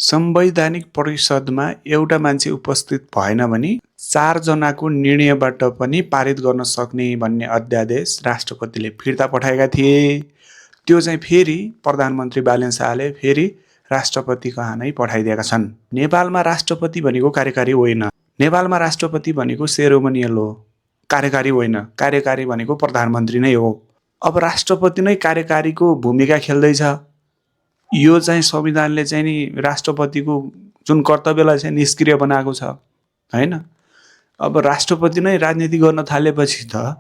संवैधानिक परिषदमा एउटा मान्छे उपस्थित भएन भने 4 जनाको निर्णयबाट पनि पारित गर्न सक्ने भन्ने अध्यादेश राष्ट्रपतिले फिर्ता पठाएका थिए। त्यो चाहिँ फेरि प्रधानमन्त्री बालेन शाहले फेरि राष्ट्रपति कहाँ नै पठाइदिएका छन्। नेपालमा राष्ट्रपति भनेको कार्यकारी होइन। नेपालमा राष्ट्रपति भनेको सेरोमनियल हो, कार्यकारी होइन। कार्यकारी भनेको प्रधानमन्त्री नै हो। अब राष्ट्रपति नै कार्यकारीको भूमिका खेल्दैछ। यो चाहिँ संविधानले चाहिँ नि राष्ट्रपतिको जुन कर्तव्यलाई चाहिँ निष्क्रिय बनाएको छ हैन। अब राष्ट्रपति नै राजनीति गर्न थालेपछि त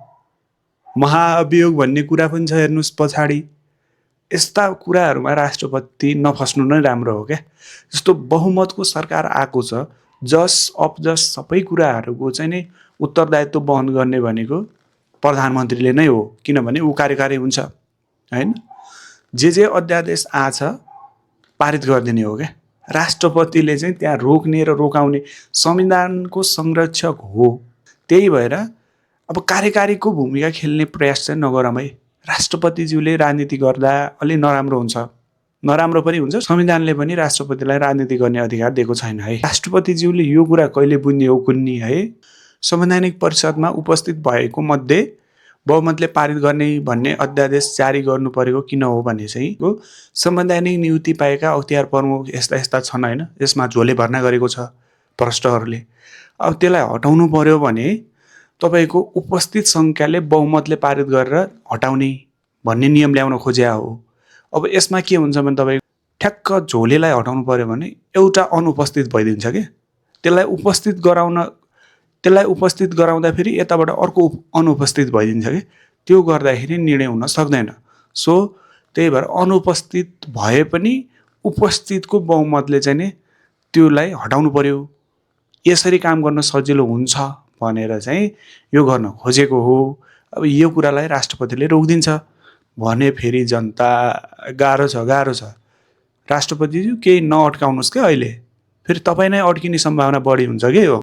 महाअभियोग भन्ने कुरा पनि छ। हेर्नुस् पछाडि यस्ता कुराहरुमा राष्ट्रपति नफस्नु नै राम्रो हो क्या। जस्तो बहुमतको सरकार आएको छ, जस अपजस सबै कुराहरुको चाहिँ नि उत्तरदायित्व वहन गर्ने भनेको प्रधानमन्त्रीले नै हो, किनभने उ कार्यकारी हुन्छ हैन। जे अध्यादेश आछ पारित गरिदिने हो क्या। राष्ट्रपतिले चाहिँ त्यहाँ रोक्ने र रोकाउने संविधानको संरक्षक हो। त्यही भएर अब कार्यकारीको भूमिका खेल्ने प्रयास चाहिँ नगरौँ है। राष्ट्रपतिज्यूले राजनीति गर्दा अलि नराम्रो हुन्छ, नराम्रो पनि हुन्छ। संविधानले पनि राष्ट्रपतिलाई राजनीति गर्ने अधिकार दिएको छैन है। राष्ट्रपतिज्यूले यो कुरा कहिले बुझ्ने हो कुन्नी है। संवैधानिक परिषदमा उपस्थित भएको मध्ये बहुमतले पारित गर्ने भन्ने अध्यादेश जारी गर्नु परेको किन हो भने चाहिँ संवैधानिक नियुक्ति पाएका अख्तियार प्रमुख यस्ता छन् हैन। यसमा झोले भर्ना गरेको छ भ्रष्टहरूले। अब त्यसलाई हटाउनु पर्यो भने तपाईको उपस्थित संख्याले बहुमतले पारित गरेर हटाउने भन्ने नियम ल्याउन खोज्या हो। अब यसमा के हुन्छ भने तपाईको ठ्याक्क झोलेलाई हटाउनु पर्यो भने एउटा अनुपस्थित भइदिन्छ के। त्यसलाई उपस्थित गराउँदा फेरि यताबाट अर्को अनुपस्थित भइदिन्छ के। त्यो गर्दाखेरि निर्णय हुन सक्दैन। सो त्यही भएर अनुपस्थित भए पनि उपस्थितको बहुमतले चाहिँ नि त्योलाई हटाउनु पर्यो। यसरी काम गर्न सजिलो हुन्छ भनेर चाहिँ यो गर्न खोजेको हो। अब यो कुरालाई राष्ट्रपतिले रोक्दिन्छ भने फेरि जनता गाह्रो छ। राष्ट्रपतिज्यू केही नअट्काउनुस् के अहिले, फेरि तपाई नै अड्किने सम्भावना बढी हुन्छ के हो।